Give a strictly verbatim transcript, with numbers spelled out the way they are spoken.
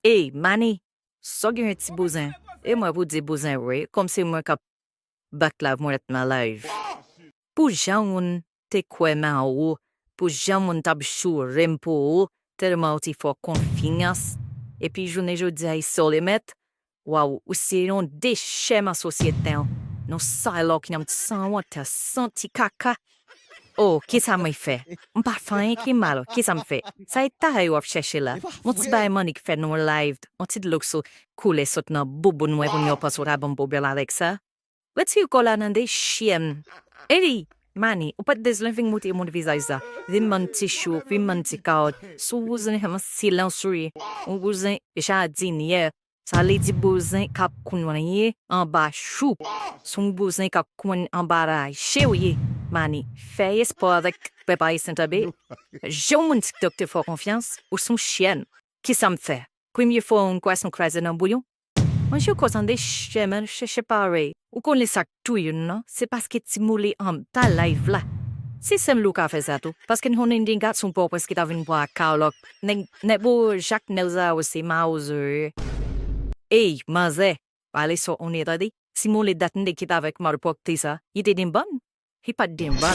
Ey, Mani, sa w gen yon ti bouzen? E mwen pou di bouzen vre, kòmsi mwen k ap bat lav mwen nan live. Pou jan moun te kwè nan ou, pou jan moun t ap joure m pou ou, tèlman ou te fè w konfyans. Epi jounen jodi a, isolé mèt, waw, ou se yon dechèm nan sosyete an. Non, sa lè w ki nan sanwont, santi kaka. Oh, kisa mwen fè? M pa fè anyen ki mal, kisa m fè? Sa e ta yo ap chèche la. Yon ti bagay Mani k fè nan live, yon ti dlo k sou koule sot nan bouboun mwen pou yo panse w ta ban m pwoblèm avèk sa. Retire kò la nan de chyèn. Ey, Mani, ou pa t bezwen vin montre moun vizaj sa. Vin ban m ti chou, vin ban m ti kawòt. Sou bouzen, silans ou ye. Yon bouzen jadinyè. Sa vle di bouzen k ap koumanyen anba chou. Se yon bouzen k ap koumanyen anba raje w ye, Mani. Fè espò avèk pèp ayisyen tanbe. Jan yon moun TikTok te fè w konfyans, ou se yon chyèn. Kisa m fè? Premye fwa w kwè se yon kraze nan bouyon? Manje w kò tande, chyèn, chèche parèy. Ou konnen sa k touye w non, se paske ti moule anba live la. Se sèl ou ka fè sa tou, paske n konnen gen gason Pòtoprens ki ta vin pran ak Carlock. Nèg, nèg bo jak nèg sa yo se mawozo yo ye. Ey, manzè, pale sa w konnen tande. Ti moule dat m te kite avèk malpwòpte sa, li te gen bann? Li pa t gen bann.